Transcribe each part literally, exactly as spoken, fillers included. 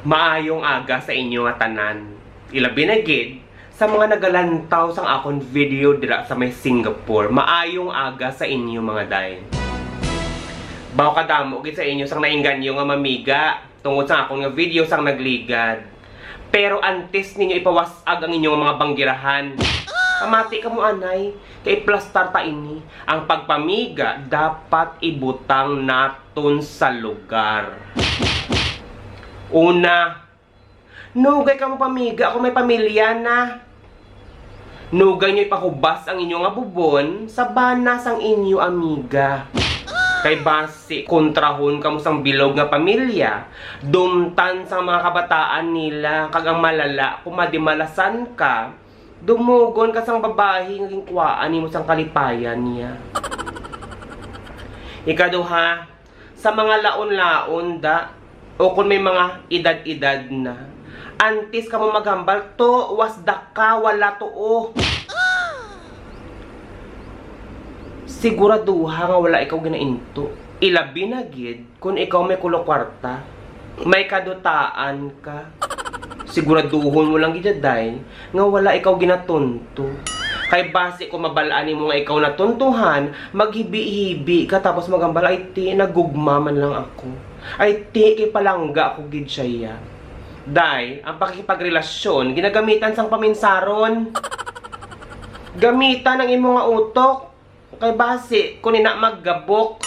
Maayong aga sa inyo nga tanan. Ilabi na gid sa mga nagalantaw sang akon video dira sa may Singapore. Maayong aga sa inyo, mga day. Baw kadamo gid sa inyo sang naingganyo nga mamiga tungod sa akon nga video sang nagligad. Pero antes ninyo ipawas-ag ang inyong mga banggirahan, pamati kamo anay, kay plastar ta ini. Ang pagpamiga dapat ibutang naton sa lugar. Una, nugay kamo pamiga kung may pamilya na. Nugay nyo ipahubas ang inyo nga bubon sa bana sang inyo amiga. Kay basi kontrahon kamo sang bilog nga pamilya, dumtan sang mga kabataan nila, kag ang malala, kung madimalasan ka, dumugon ka sang babayi nga ginkuhaan nimo sang kalipayan niya. Ikaduha, sa mga laon-laon da, o kon may mga edad-edad na, antes kamo maghambal, to, was da ka, wala to, oh. Siguraduha nga wala ikaw ginainto. Ilabi na gid kon ikaw may kulo kwarta, may kadutaan ka. Siguraduhon mo lang gid, day, nga wala ikaw ginatunto. Kay basi kung mabal-an nimo nga ikaw natuntuhan, maghibi-hibi ka tapos maghambal, "Ay ti, nagugma man lang ako. Ay ti, kay palangga ko gid siya, ya." Day, ang pakikipagrelasyon ginagamitan sang paminsaron. Gamitan ang imo nga utok. Kay basi, kung ina maggabok.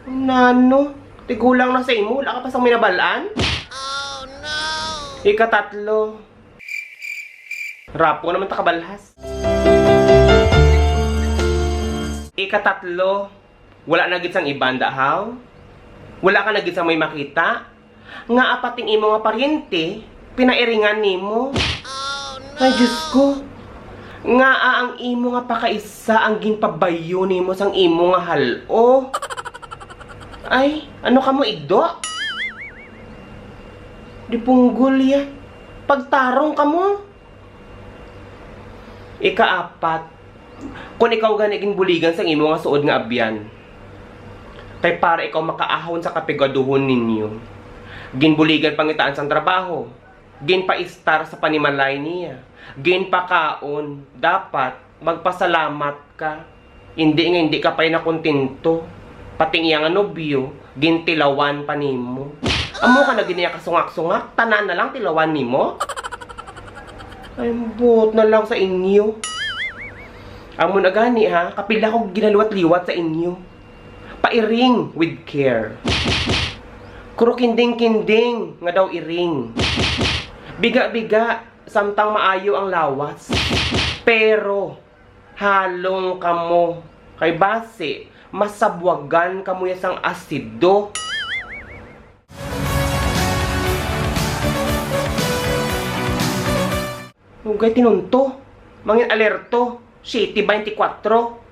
Nano? Tigulang na sa imo, wala ka pa sang minabal-an? Ikatatlo. Rapo naman ta kabalhas. Ikatatlo, wala na gid sang iban da, haw? Wala ka na gid sang may makita? Nga apat ing imo nga paryente, pinairingan nimo. Ay, Diyos ko. Ngaa ang imo nga pakaisa ang ginpabayo nimo sang imo nga hal-o? Ay, ano kamo, igdo? Di punggol ya. Pagtarong kamo. Ikaapat, kung ikaw gani ginbuligan sang imo nga suod nga abyan, kay para ikaw makaahon sa kapigaduhon ninyo, ginbuligan pangitaan sang trabaho, ginpaistar sa panimalay niya, ginpakaon, dapat magpasalamat ka. Indi nga indi ka pa'y nakontento. Pati ang iya nga nobyo, gintilawan pa nimo. Amo ka na gid niya kasungak-sungak, tanan na lang tilawan nimo. Ay, buot na lang sa inyo. Amo na gani, ha, kapila ko ginaliwat-liwat sa inyo. Pairing with care. Kuro kinding-kinding nga daw iring. Biga-biga, samtang maayo ang lawas. Pero, halong kamo. Kay basi, masabwagan kamo ya sang asido. Ugay tinunto. Mangin alerto. Siete twenty-four.